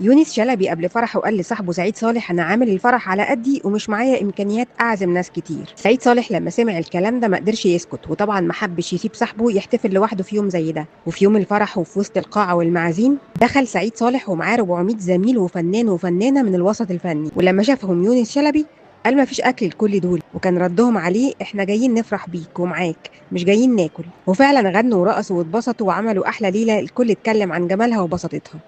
يونس شلبي قبل فرحه قال لصاحبه سعيد صالح: انا عامل الفرح على قدي ومش معايا امكانيات اعزم ناس كتير. سعيد صالح لما سمع الكلام ده ما قدرش يسكت، وطبعا ما حبش يسيب صاحبه يحتفل لوحده في يوم زي ده. وفي يوم الفرح وفي وسط القاعة والمعازيم دخل سعيد صالح ومعاه 400 زميل وفنان وفنانه من الوسط الفني، ولما شافهم يونس شلبي قال ما فيش اكل لكل دول، وكان ردهم عليه: احنا جايين نفرح بيك ومعاك، مش جايين ناكل. وفعلا غنوا ورقصوا واتبسطوا وعملوا احلى ليلة، الكل اتكلم عن جمالها وبساطتها.